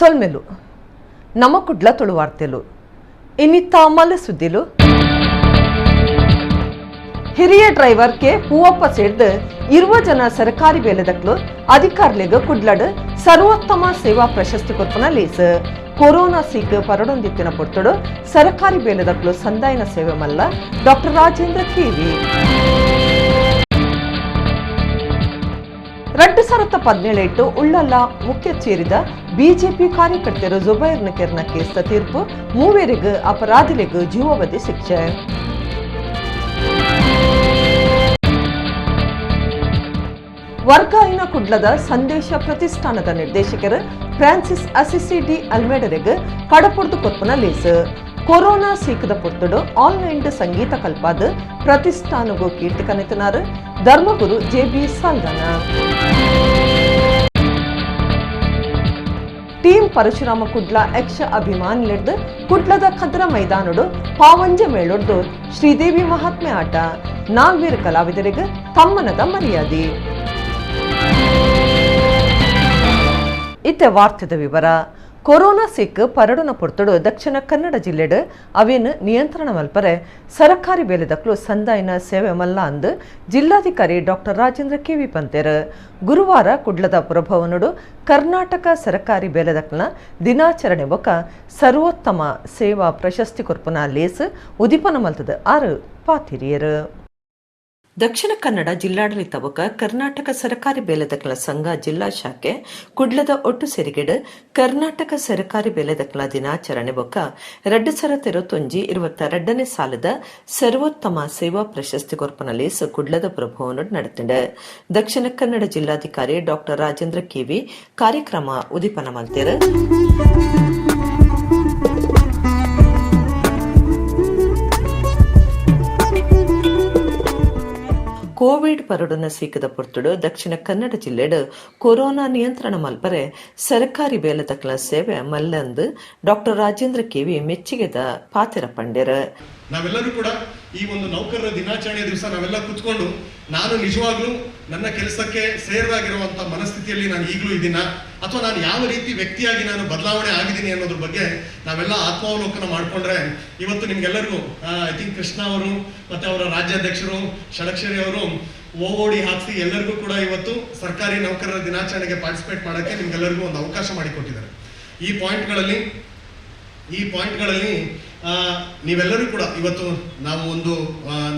ಸೊಲ್ಮೆಲು ನಮ್ಮ ಕುಡ್ಲ ತುಳುವಾರ್ತೆಲು ಇನ್ನಿತ್ತ ಮಲ್ಲ ಸುದ್ದಿಲು. ಹಿರಿಯ ಡ್ರೈವರ್ ಕೆ ಪೂವಪ್ಪ ಸೇರ್ದು 20 ಜನ ಸರ್ಕಾರಿ ಬೇಲೆದಕ್ಲು ಅಧಿಕಾರಿಗಳಿಗೆ ಕುಡ್ಲಡ್ ಸರ್ವೋತ್ತಮ ಸೇವಾ ಪ್ರಶಸ್ತಿ ಕೊರ್ಪುನ ಲೇಸ್. ಕೊರೋನಾ ಸೀಕ್ ಪರಡೊಂದಿತ್ತಿನ ಪೊರ್ತುಡು ಸರ್ಕಾರಿ ಬೇಲೆದಕ್ಲು ಸಂದಾಯನ ಸೇವೆ ಮಲ್ಲ ಡಾಕ್ಟರ್ ರಾಜೇಂದ್ರ ಕೆವಿ. 2017 ಉಳ್ಳಲ್ಲ ಮುಖ್ಯ ಸೇರಿದ ಬಿಜೆಪಿ ಕಾರ್ಯಕರ್ತರು ಜುಬೈರ್ ನಕೆರ್ನ ಕೇಸ್ದ ತೀರ್ಪು, ಮೂವರಿಗೆ ಅಪರಾಧಿಗಳಿಗೆ ಜೀವಾವಧಿ ಶಿಕ್ಷೆ. ವರ್ಗಾಯಿನ ಕುಡ್ಲದ ಸಂದೇಶ ಪ್ರತಿಷ್ಠಾನದ ನಿರ್ದೇಶಕರು ಫ್ರಾನ್ಸಿಸ್ ಅಸಿಸಿ ಡಿ ಅಲ್ಮೇಡರಿಗೆ ಕಡಪುಡ್ದು ಕೊರ್ಪುನ ಲೇಸ್. ಕೊರೋನಾ ಸೀಕದ ಪೊರ್ತುಡು ಆನ್ಲೈನ್ ಸಂಗೀತ ಕಲ್ಪಾದ ಪ್ರತಿಷ್ಠಾನಗೂ ಕೀರ್ತಿ ಕನೆತನಾರು ಧರ್ಮಗುರು ಜೆ.ಬಿ. ಸಾಲ್ದಾನ. ಟೀಮ್ ಪರಶುರಾಮ ಕುಡ್ಲ ಯಕ್ಷ ಅಭಿಮಾನಿಲೆಡ್ದು ಕುಡ್ಲದ ಖದ್ರ ಮೈದಾನಡು ಪಾವಂಜೆ ಮೇಳೊಡ್ದು ಶ್ರೀದೇವಿ ಮಹಾತ್ಮೆ ಆಟ. ನಾಲ್ವೀರ ಕಲಾವಿದರಿಗೆ ತಮ್ಮನದ ಮರ್ಯಾದೆ. ಇತ್ತೆ ವಾರ್ತೆದ ವಿವರ. ಕೊರೋನಾ ಸಿಕ್ ಪರಡುನ ಪೊರ್ತುಡು ದಕ್ಷಿಣ ಕನ್ನಡ ಜಿಲ್ಲೆಡ್ ಅವೇನು ನಿಯಂತ್ರಣ ಮಲ್ಪರೆ ಸರಕಾರಿ ಬೇಲೆದಕ್ಲು ಸಂದಾಯನ ಸೇವೆ ಮಲ್ಲ ಅಂದು ಜಿಲ್ಲಾಧಿಕಾರಿ ಡಾಕ್ಟರ್ ರಾಜೇಂದ್ರ ಕೆವಿ ಪಂತೇರ್. ಗುರುವಾರ ಕುಡ್ಲದ ಪುರಭವನಡು ಕರ್ನಾಟಕ ಸರಕಾರಿ ಬೇಲೆದಕ್ಲನ ದಿನಾಚರಣೆ ಬೊಕ್ಕ ಸರ್ವೋತ್ತಮ ಸೇವಾ ಪ್ರಶಸ್ತಿ ಕೊರ್ಪುನ ಲೇಸ್ ಉದಿಪನ ಮಲ್ತದ ಆರು ಪಾತಿರಿಯರು. ದಕ್ಷಿಣ ಕನ್ನಡ ಜಿಲ್ಲಾಡಳಿತ ಬೊಕ್ಕ ಕರ್ನಾಟಕ ಸರಕಾರಿ ಬೇಲೆದಕ್ಲ ಸಂಘ ಜಿಲ್ಲಾ ಶಾಖೆ ಕುಡ್ಲದ ಒಟ್ಟು ಸೇರಿಗೆಡ್ ಕರ್ನಾಟಕ ಸರಕಾರಿ ಬೇಲೆದಕ್ಲ ದಿನಾಚರಣೆ ಬೊಕ್ಕ 2021-22ನೇ ಸಾಲದ ಸರ್ವೋತ್ತಮ ಸೇವಾ ಪ್ರಶಸ್ತಿ ಕೊರ್ಪುನ ಲೇಸ್ ಕುಡ್ಲದ ಪುರಭವನಡ್ ನಡತ್ಂಡ್. ದಕ್ಷಿಣ ಕನ್ನಡ ಜಿಲ್ಲಾಧಿಕಾರಿ ಡಾಕ್ಟರ್ ರಾಜೇಂದ್ರ ಕೆವಿ ಕಾರ್ಯಕ್ರಮ ಉದಿಪನ ಮಲ್ತೆರ್. ಕೋವಿಡ್ ಪರಡುನ ಸೀಕದ ಪೊರ್ತುಡು ದಕ್ಷಿಣ ಕನ್ನಡ ಜಿಲ್ಲೆಡ್ ಕೊರೋನಾ ನಿಯಂತ್ರಣ ಮಲ್ಪರೆ ಸರ್ಕಾರಿ ಬೇಲೆದಕ್ಲ ಸೇವೆ ಮಲ್ಲಂದು ಡಾಕ್ಟರ್ ರಾಜೇಂದ್ರ ಕೆವಿ ಮೆಚ್ಚುಗೆದ ಪಾತೆರ ಪಂಡೆರ್. ನಾವೆಲ್ಲರೂ ಕೂಡ ಈ ಒಂದು ನೌಕರರ ದಿನಾಚರಣೆಯ ದಿವಸ ನಾವೆಲ್ಲ ಕೂತ್ಕೊಂಡು, ನಾನು ನಿಜವಾಗ್ಲೂ ನನ್ನ ಕೆಲಸಕ್ಕೆ ಸೇರಿದಾಗಿರುವಂತ ಮನಸ್ಥಿತಿಯಲ್ಲಿ ನಾನು ಈಗಲೂ ಇದ್ದೀನ ಅಥವಾ ನಾನು ಯಾವ ರೀತಿ ವ್ಯಕ್ತಿಯಾಗಿ ನಾನು ಬದಲಾವಣೆ ಆಗಿದ್ದೀನಿ ಅನ್ನೋದ್ರ ಬಗ್ಗೆ ನಾವೆಲ್ಲ ಆತ್ಮಾವಲೋಕನ ಮಾಡಿಕೊಂಡ್ರೆ, ಇವತ್ತು ನಿಮ್ಗೆಲ್ಲರಿಗೂ, I think, Krishna ಅವರು ಮತ್ತೆ ಅವರ ರಾಜ್ಯಾಧ್ಯಕ್ಷರು ಷಡಕ್ಷರಿ ಅವರು ಓಡಿ ಹಾಕಿಸಿ ಎಲ್ಲರಿಗೂ ಕೂಡ ಇವತ್ತು ಸರ್ಕಾರಿ ನೌಕರರ ದಿನಾಚರಣೆಗೆ ಪಾರ್ಟಿಸಿಪೇಟ್ ಮಾಡೋಕ್ಕೆ ನಿಮ್ಗೆಲ್ಲರಿಗೂ ಒಂದು ಅವಕಾಶ ಮಾಡಿಕೊಟ್ಟಿದ್ದಾರೆ. ಈ ಪಾಯಿಂಟ್ಗಳಲ್ಲಿ ನೀವೆಲ್ಲರೂ ಕೂಡ ಇವತ್ತು ನಾವು ಒಂದು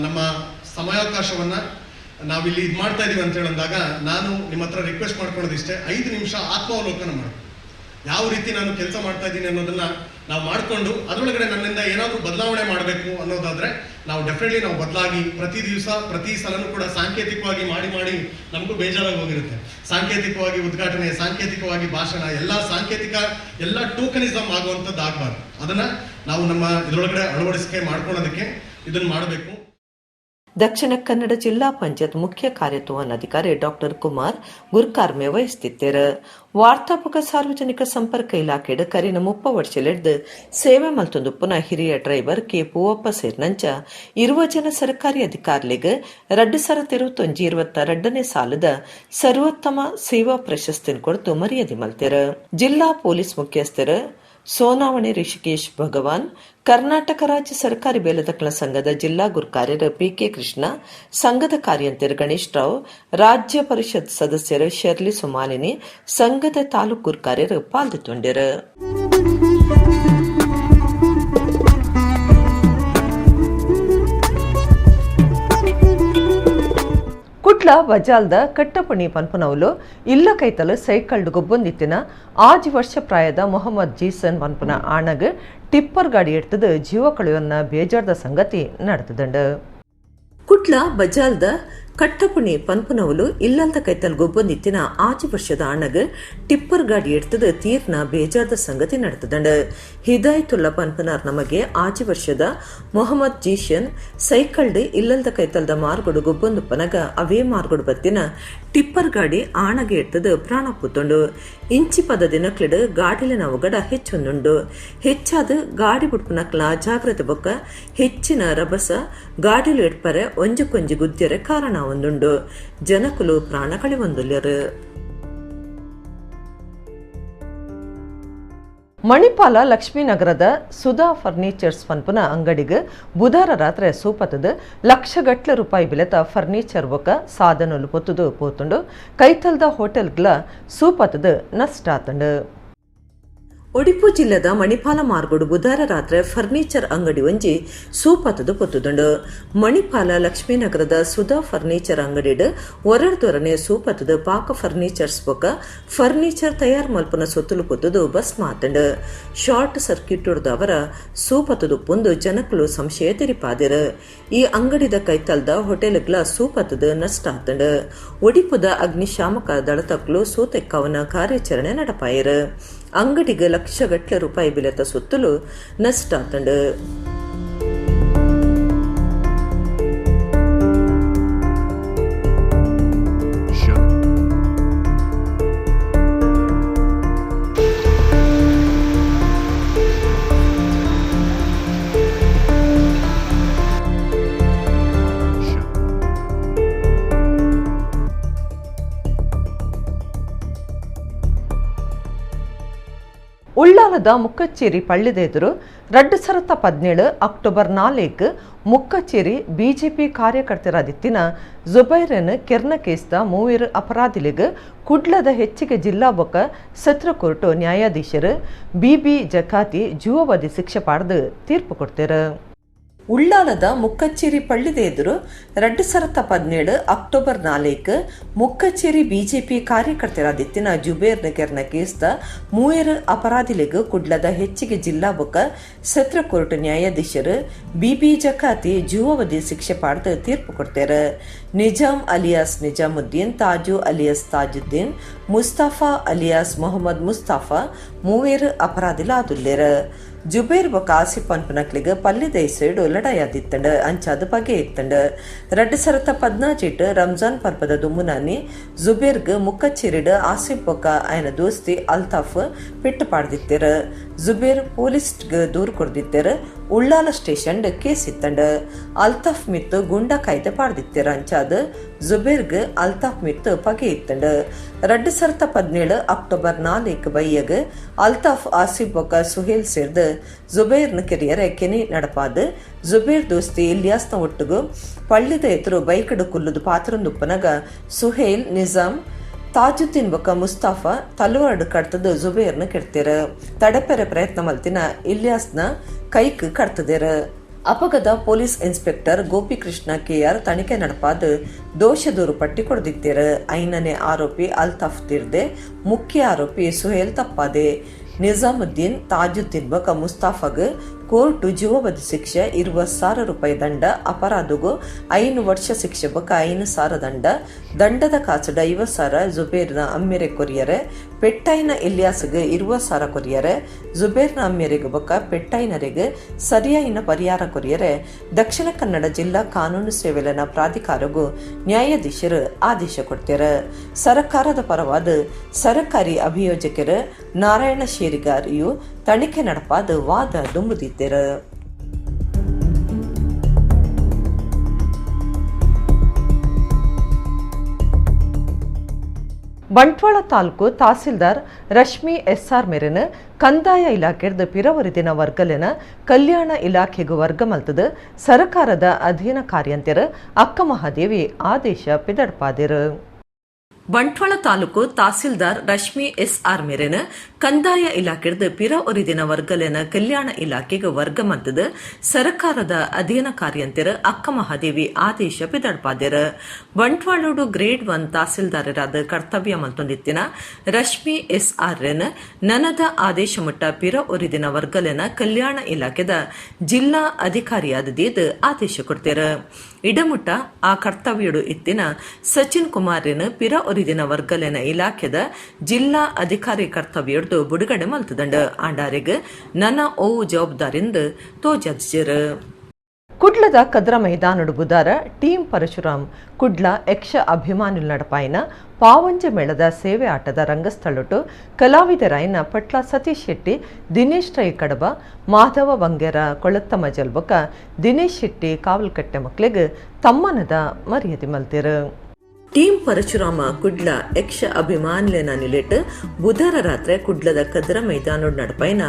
ನಮ್ಮ ಸಮಯಾವಕಾಶವನ್ನ ನಾವಿಲ್ಲಿ ಇದು ಮಾಡ್ತಾ ಇದೀವಿ ಅಂತ ಹೇಳಂದಾಗ, ನಾನು ನಿಮ್ಮ ಹತ್ರ ರಿಕ್ವೆಸ್ಟ್ ಮಾಡ್ಕೊಳ್ಳೋದಿಷ್ಟೇ, 5 ನಿಮಿಷ ಆತ್ಮಾವಲೋಕನ ಮಾಡಿ. ಯಾವ ರೀತಿ ನಾನು ಕೆಲಸ ಮಾಡ್ತಾ ಇದ್ದೀನಿ ಅನ್ನೋದನ್ನ ನಾವು ಮಾಡಿಕೊಂಡು, ಅದರೊಳಗಡೆ ನನ್ನಿಂದ ಏನಾದರೂ ಬದಲಾವಣೆ ಮಾಡಬೇಕು ಅನ್ನೋದಾದ್ರೆ, ನಾವು ಡೆಫಿನೆಟ್ಲಿ ನಾವು ಬದಲಾಗಿ, ಪ್ರತಿ ದಿವಸ ಪ್ರತಿ ಸಲನೂ ಕೂಡ ಸಾಂಕೇತಿಕವಾಗಿ ಮಾಡಿ ಮಾಡಿ ನಮಗೂ ಬೇಜಾರಾಗಿ ಹೋಗಿರುತ್ತೆ. ಸಾಂಕೇತಿಕವಾಗಿ ಉದ್ಘಾಟನೆ, ಸಾಂಕೇತಿಕವಾಗಿ ಭಾಷಣ, ಎಲ್ಲ ಸಾಂಕೇತಿಕ, ಎಲ್ಲ ಟೋಕನಿಸಮ್ ಆಗುವಂಥದ್ದು ಆಗಬಾರ್ದು. ಅದನ್ನ ನಾವು ನಮ್ಮ ಇದರೊಳಗಡೆ ಅಳವಡಿಸಿಕೆ ಮಾಡ್ಕೊಳ್ಳೋದಕ್ಕೆ ಇದನ್ನ ಮಾಡಬೇಕು. ದಕ್ಷಿಣ ಕನ್ನಡ ಜಿಲ್ಲಾ ಪಂಚಾಯತ್ ಮುಖ್ಯ ಕಾರ್ಯನಿರ್ವಹಣಾಧಿಕಾರಿ ಡಾಕ್ಟರ್ ಕುಮಾರ್ ಗುರ್ಕಾರ್ಮೆ ವಹಿಸುತ್ತಿದ್ದರು. ವಾರ್ತಾಪಕ ಸಾರ್ವಜನಿಕ ಸಂಪರ್ಕ ಇಲಾಖೆಡ್ ಕರಿನ 30 ವರ್ಷಲೆಡ್ದು ಸೇವೆ ಮಲ್ತೊಂದುಪ್ಪುನ ಹಿರಿಯ ಡ್ರೈವರ್ ಕೆ ಪೂವಪ್ಪ ಸೇರ್ನಂಚ 20 ಜನ ಸರ್ಕಾರಿ ಅಧಿಕಾರಿಗಳಿಗೆ 2021-22ನೇ ಸಾಲದ ಸರ್ವೋತ್ತಮ ಸೇವಾ ಪ್ರಶಸ್ತಿನ ಕೊಡ್ತು ಮರ್ಯಾದೆ ಮಲ್ತೆರ್. ಜಿಲ್ಲಾ ಪೊಲೀಸ್ ಮುಖ್ಯಸ್ಥರು ಸೋನಾವಣೆ ರಿಷಿಕೇಶ್ ಭಗವಾನ್, ಕರ್ನಾಟಕ ರಾಜ್ಯ ಸರ್ಕಾರಿ ಬೇಲೆದಕ್ಲ ಸಂಘದ ಜಿಲ್ಲಾ ಗುರ್ಕಾರ್ಯರು ಪಿಕೆ ಕೃಷ್ಣ, ಸಂಘದ ಕಾರ್ಯಂತೆರ್ ಗಣೇಶ್ ರಾವ್, ರಾಜ್ಯ ಪರಿಷತ್ ಸದಸ್ಯರು ಶೆರ್ಲಿ ಸುಮಾಲಿನಿ, ಸಂಘದ ತಾಲೂಕು ಗುರ್ಕಾರ್ಯರು ಪಾಲ್ದಿತ್ತೊಂಡೆರು. ಕುಡ್ಲ ಬಜಾಲ್ದ ಕಟ್ಟಪಣಿ ಪನ್ಪುನವುಲು ಇಲ್ಲ ಕೈತಲು ಸೈಕಲ್ಡ್ ಗೊಬ್ಬೊಂದಿತ್ತಿನ 6 ವರ್ಷ ಪ್ರಾಯದ ಮೊಹಮ್ಮದ್ ಜೀಸನ್ ಪನ್ಪುನ ಆಣಗ್ ಟಿಪ್ಪರ್ ಗಾಡಿ ಎಡ್ತದು ಜೀವ ಕಳೆಯೊನ್ನ ಬೇಜಾರ್ದ ಸಂಗತಿ ನಡೆತದಂಡು. ಕುಡ್ಲ ಬಜಾಲ್ದ ಕಟ್ಟಪುಣಿ ಪನ್ಪುನವುಲು ಇಲ್ಲಲ್ದ ಕೈತಲ್ ಗೊಬ್ಬೊಂದಿತ್ತಿನ 6 ವರ್ಷದ ಆಣಗ್ ಟಿಪ್ಪರ್ ಗಾಡಿ ಎಡ್ತದು ತೀರ್ನ ಬೇಜಾರ್ದ ಸಂಗತಿ ನಡೆತದಂಡು. ಹಿದಾಯತುಲ್ಲಾ ಪನ್ಪುನಾರ್ ನಮಗೆ 6 ವರ್ಷದ ಮೊಹಮ್ಮದ್ ಜೀಶನ್ ಸೈಕಲ್ಡ್ ಇಲ್ಲಲ್ದ ಕೈತಲ್ದ ಮಾರ್ಗಡು ಗೊಬ್ಬೊಂದುಪ್ಪನಗ ಅವೇ ಮಾರ್ಗಡು ಬತ್ತಿನ ಟಿಪ್ಪರ್ ಗಾಡಿ ಆಣಗೆ ಎಡ್ತದು ಪ್ರಾಣ ಪೂತುಂಡು. ಇಂಚಿ ಪದ ದಿನಕ್ಲೆಡ್ ಗಾಡಿಲಿನ ಅವಘಡ ಹೆಚ್ಚೊಂದುಂಡು. ಹೆಚ್ಚಾದ ಗಾಡಿ ಬುಡ್ಪುನಕ್ಲ ಅಜಾಗ್ರತೆ ಬೊಕ್ಕ ಹೆಚ್ಚಿನ ರಭಸ ಗಾಡಿಲು ಎಡ್ಪರೆ ಒಂಜಕ್ಕೊಂಜಿ ಗುದ್ಯರೆ ಕಾರಣ ಒಂದುಂಡು. ಜನಕುಲು ಪ್ರಾಣ ಕಳೆವೊಂದುಲ್ಲೆರ್. Manipal ಲಕ್ಷ್ಮೀನಗರದ ಸುಧಾ furnitures ಪನ್ಪುನ ಅಂಗಡಿಗೆ ಬುಧಾರ ರಾತ್ರಿ ಸೂಪತದ ಲಕ್ಷಗಟ್ಲೆ ರೂಪಾಯಿ ಬಿಲೆತ ಫರ್ನಿಚರ್ ಬೊಕ ಸಾಧನಲು ಪೊತ್ತುದು ಪೋತುಂಡು. ಕೈತಲ್ದ ಹೋಟೆಲ್ಗ್ಲ ಸೂಪತದ ನಷ್ಟ ಆತುಂಡು. ಒಡಿಪು ಜಿಲ್ಲೆದ ಮಣಿಪಾಲ ಮಾರ್ಗೋಡು ಬುಧಾರ ರಾತ್ರಿ ಫರ್ನಿಚರ್ ಅಂಗಡಿ ಒಂಜಿ ಸೂಪತದ ಪೊತ್ತುದುಂಡು. ಮಣಿಪಾಲ ಲಕ್ಷ್ಮೀನಗರದ ಸುಧಾ ಫರ್ನಿಚರ್ ಅಂಗಡಿಡ್ ಒರರ್ದೊರನೆ ಸೂಪತದ ಪಾಕ ಫರ್ನಿಚರ್ಸ್ ಬೊಕ ಫರ್ನಿಚರ್ ತಯಾರ್ ಮಲ್ಪುನ ಸೊತ್ತುಲು ಪೊತ್ತುದು ಭಸ್ಮ ಆತುಂಡು. ಶಾರ್ಟ್ ಸರ್ಕ್ಯೂಟ್ ಅವರ ಸೂಪತದುಪ್ಪುಂದು ಜನಕುಲು ಸಂಶಯ ತೆರಿಪಾದೆರು. ಈ ಅಂಗಡಿದ ಕೈತಲ್ದ ಹೋಟೆಲ್ಗ್ಲ ಸೂಪತದ ನಷ್ಟ ಆತುಂಡು. ಒಡಿಪುದ ಅಗ್ನಿಶಾಮಕ ದಳತಕ್ಲು ಸೂತೆಕ್ಕವನ ಕಾರ್ಯಾಚರಣೆ ನಡಪಾಯರು. ಅಂಗಡಿಗೆ ಲಕ್ಷಗಟ್ಲೆ ರೂಪಾಯಿ ಬಿಲೆತ ಸೊತ್ತುಲು ನಷ್ಟ ಆತುಂಡು. ಉಳ್ಳಾಲದ ಮುಕ್ಕಚ್ಚೇರಿ ಪಳ್ಳಿದ ಎದುರು 2017 ಅಕ್ಟೋಬರ್ 4 ಮುಕ್ಕಚ್ಚೇರಿ ಬಿಜೆಪಿ ಕಾರ್ಯಕರ್ತರಾದಿತ್ತಿನ ಜುಬೈರನ್ ಕೆರ್ನ ಕೇಸ್ದ ಮೂವರು ಅಪರಾಧಿಲಿಗೆ ಕುಡ್ಲದ ಹೆಚ್ಚಿಗೆ ಜಿಲ್ಲಾ ಬೊಕ್ಕ ಸತ್ರ ಕೋರ್ಟು ನ್ಯಾಯಾಧೀಶರು ಬಿಬಿ ಜಕಾತಿ ಜೀವಾವಧಿ ಶಿಕ್ಷೆ ಪಾಡ್ದು ತೀರ್ಪು ಕೊಡ್ತಾರೆ. ಉಳ್ಳಾಲದ ಮುಕ್ಕಚ್ಚೇರಿ ಪಳ್ಳಿದ ಎದುರು 2017 ಅಕ್ಟೋಬರ್ 4 ಮುಕ್ಕಚ್ಚೇರಿ ಬಿಜೆಪಿ ಕಾರ್ಯಕರ್ತರಾದಿತ್ತಿನ ಜುಬೇರ್ನ ಕೆರ್ನ ಕೇಸ್ದ ಮೂವರು ಅಪರಾಧಿಲಿಗೆ ಕುಡ್ಲದ ಹೆಚ್ಚಿಗೆ ಜಿಲ್ಲಾ ಬೊಕ್ಕ ಸತ್ರ ಕೋರ್ಟ್ ನ್ಯಾಯಾಧೀಶರು ಬಿಬಿ ಜಕಾತಿ ಜೀವಾವಧಿ ಶಿಕ್ಷೆ ಪಾಡ್ದು ತೀರ್ಪು ಕೊಡ್ತಾರೆ. Nizam alias Nizamuddin, Taju alias Tajuddin, Mustafa alias Mohammed Mustafa ಮೂವರು ಅಪರಾಧಿಲಾದುಲ್ಲೇರು. ಜುಬೇರ್ ಬೊಕ ಆಸಿಫ್ ಪನ್ಪುನಕ್ಲೆಗ್ ಪಲ್ಲಿದ ಇಸಯಡ್ ಲಡಾಯಾದಿತ್ತಂಡ್ ಅಂಚಾದ ಬಗೆ ಇತ್ತಂಡ್. 2014 ರಂಜಾನ್ ಪರ್ಬದ ದುಮ್ಮುನಾನಿ ಜುಬೇರ್ಗ್ ಮುಕ್ಕಚ್ಚೇರಿಡ್ ಆಸಿಫ್ ಬೊಕ ಆಯನ ದೋಸ್ತಿ ಅಲ್ತಾಫ್ ಪೆಟ್ಟು ಪಾಡ್ದಿತ್ತೆರ್. ಜುಬೇರ್ ಪೊಲೀಸ್ಗ್ ದೂರು ಕೊರ್ದಿತ್ತೆರ್. ಉಳ್ಳಾಲ ಸ್ಟೇಷನ್ ಕೇಸ್ ಇತ್ತಂಡ್. ಅಲ್ತಾಫ್ ಮಿತ್ತು ಗುಂಡಾ ಕಾಯ್ದೆ ಪಾಡ್ದಿತ್ತೆರ್. ಅಂಚಾದ ಜುಬೇರ್ಗ್ ಅಲ್ತಾಫ್ ಮಿತ್ತು ಪಗೆ ಇತ್ತಂಡ್. 2017 ಅಕ್ಟೋಬರ್ 4 ಬೈಯಗ್ ಅಲ್ತಾಫ್ ಆಸಿಫ್ ಬೊಕ ಸುಹೇಲ್ ಸೇರ್ದು ಜುಬೇರ್ನ ಕೆರಿಯರೆ ಕೆನಿ ನಡಪಾದ ಜುಬೇರ್ ದೋಸ್ತಿ ಇಲಿಯಾಸ್ನ ಒಟ್ಟುಗು ಪಳ್ಳಿದ ಎದುರು ಬೈಕಡು ಕುಲ್ಲುದು ಪಾತ್ರೊಂದುಪ್ಪನಗ ಸುಹೇಲ್, ನಿಜಾಮ್, ತಾಜುದ್ದೀನ್ ಬೊಕ ಮುಸ್ತಾಫಾ ತಲುವಾರ್ಡ್ ಕಡ್ತದ ಜುಬೇರ್ನ ಕೆಡ್ತೇರ. ತಡಪೆರೆ ಪ್ರಯತ್ನ ಮಲ್ತಿನ ಇಲಿಯಾಸ್ನ ಕೈಕ್ ಕಡ್ತದೇರ. ಅಪಗದ police inspector Gopikrishna K R ತನಿಖೆ ನಡಪಾದ ದೋಷ ದೂರು ಪಟ್ಟಿ ಕೊಡ್ದಿತ್ತೇರ. ಐನನೇ ಆರೋಪಿ ಅಲ್ತಾಫ್ ತೀರ್ದೆ, ಮುಖ್ಯ ಆರೋಪಿ ಸುಹೇಲ್ ತಪ್ಪಾದೆ. ನಿಜಾಮುದ್ದೀನ್, ತಾಜುದ್ದೀನ್ ಬೊಕ ಮುಸ್ತಾಫಾಗ್ ಕೋರ್ಟು ಜೀವಾವಧಿ ಶಿಕ್ಷೆ, 20,000 ರೂಪಾಯಿ ದಂಡ, ಅಪರಾಧಗೂ 5 ವರ್ಷ ಶಿಕ್ಷೆ ಬೊಕ 5,000 ದಂಡ, ದಂಡದ ಕಾಸುಡ 50,000 ಜುಬೇರ್ನ ಅಮ್ಮೆರೆ ಕೊರಿಯರೆ, ಪೆಟ್ಟಾಯಿನ ಇಲಿಯಾಸ್ಗೆ 20,000 ಕೊರಿಯರೆ, ಜುಬೇರ್ನ ಅಮ್ಮೆರೆಗೆ ಬೊಕ ಪೆಟ್ಟಾಯಿನರೆಗೆ ಸರಿಯಾಯಿನ ಪರಿಹಾರ ಕೊರಿಯರೆ ದಕ್ಷಿಣ ಕನ್ನಡ ಜಿಲ್ಲಾ ಕಾನೂನು ಸೇವೆಲನ ಪ್ರಾಧಿಕಾರಗೂ ನ್ಯಾಯಾಧೀಶರು ಆದೇಶ ಕೊಡ್ತಾರೆ. ಸರಕಾರದ ಪರವಾದ ಸರಕಾರಿ ಅಭಿಯೋಜಕರು ನಾರಾಯಣ ಶೇರಿಗಾರಿಯು ತನಿಖೆ ನಡಪಾದ ವಾದ ದುಂಬುದಿದ್ದರು. ಬಂಟ್ವಾಳ ತಾಲೂಕು ತಹಸೀಲ್ದಾರ್ ರಶ್ಮಿ ಎಸ್ಆರ್ ಮೇರೆನ ಕಂದಾಯ ಇಲಾಖೆದ ಪಿರವರಿದಿನ ವರ್ಗಲೆನ ಕಲ್ಯಾಣ ಇಲಾಖೆಗೂ ವರ್ಗ ಮಲ್ತದ ಸರಕಾರದ ಅಧೀನ ಕಾರ್ಯಂತೆರ ಅಕ್ಕ ಮಹಾದೇವಿ ಆದೇಶ ಪಿದಡ್ಪಾದಿರು. ಬಂಟ್ವಾಳ ತಾಲೂಕು ತಹಸೀಲ್ದಾರ್ ರಶ್ಮಿ ಎಸ್ಆರ್ ಮೇರೆನ ಕಂದಾಯ ಇಲಾಖೆದ ಪಿರ ಒರಿದಿನ ವರ್ಗಲೆನ ಕಲ್ಯಾಣ ಇಲಾಖೆಗೆ ವರ್ಗ ಮಲ್ತದ ಸರಕಾರದ ಅಧೀನ ಕಾರ್ಯಂತೆರ ಅಕ್ಕ ಮಹಾದೇವಿ ಆದೇಶ ಪಿದಡ್ಪಾದೆರ್. ಬಂಟ್ವಾಳೋಡು ಗ್ರೇಡ್ 1 ತಹಸೀಲ್ದಾರರಾದ ಕರ್ತವ್ಯ ಮಲ್ತೊಂದಿತ್ತಿನ ರಶ್ಮಿ ಎಸ್ಆರ್ ರೆನ್ ನನದ ಆದೇಶ ಮುಟ್ಟ ಪಿರ ಒರಿದಿನ ವರ್ಗಲೆನ ಕಲ್ಯಾಣ ಇಲಾಖೆದ ಜಿಲ್ಲಾ ಅಧಿಕಾರಿಯಾದ ದೀದ್ ಆದೇಶ ಕೊಡ್ತೇರ. ಇಡಮುಟ್ಟ ಆ ಕರ್ತವ್ಯಡು ಇತ್ತಿನ ಸಚಿನ್ ಕುಮಾರ್ನ ಪಿರ ಒರಿದಿನ ವರ್ಗಲೆನ ಇಲಾಖೆದ ಜಿಲ್ಲಾ ಅಧಿಕಾರಿ ಕರ್ತವ್ಯಡ್ದು ಬಿಡುಗಡೆ ಮಲ್ತದಂಡ ಆಂಡಾರಿಗ್ ನನ್ನ ಓ ಜವಾಬ್ದಾರಿಂದ ತೋಜರ್ಜಿರ್. ಕುಡ್ಲದ ಕದ್ರ ಮೈದಾನಡು ಬುಧಾರ ಟೀಮ್ ಪರಶುರಾಮ್ ಕುಡ್ಲ ಯಕ್ಷ ಅಭಿಮಾನುಲ್ ನಡಪಾಯಿನ ಪಾವಂಜೆ ಮೇಳದ ಸೇವೆ ಆಟದ ರಂಗಸ್ಥಳಟು ಕಲಾವಿದರಾಯಿನ ಪಟ್ಲ ಸತೀಶ್ ಶೆಟ್ಟಿ, ದಿನೇಶ್ ರೈ ಕಡಬ, ಮಾಧವ ಬಂಗೇರ ಕೊಳತ್ತಮ ಜಲ್ಬಕ, ದಿನೇಶ್ ಶೆಟ್ಟಿ ಕಾವಲ್ಕಟ್ಟೆ ಮಕ್ಳಿಗೆ ತಮ್ಮನದ ಮರ್ಯಾದೆ ಮಲ್ತಿರು. Team Parashurama Kudla ಯಕ್ಷ ಅಭಿಮಾನಿಲೆನ ನಿಲೆಟ್ ಬುಧರ ರಾತ್ರಿ ಕುಡ್ಲದ ಕದ್ರ ಮೈದಾನೋಡ್ ನಡಪೈನ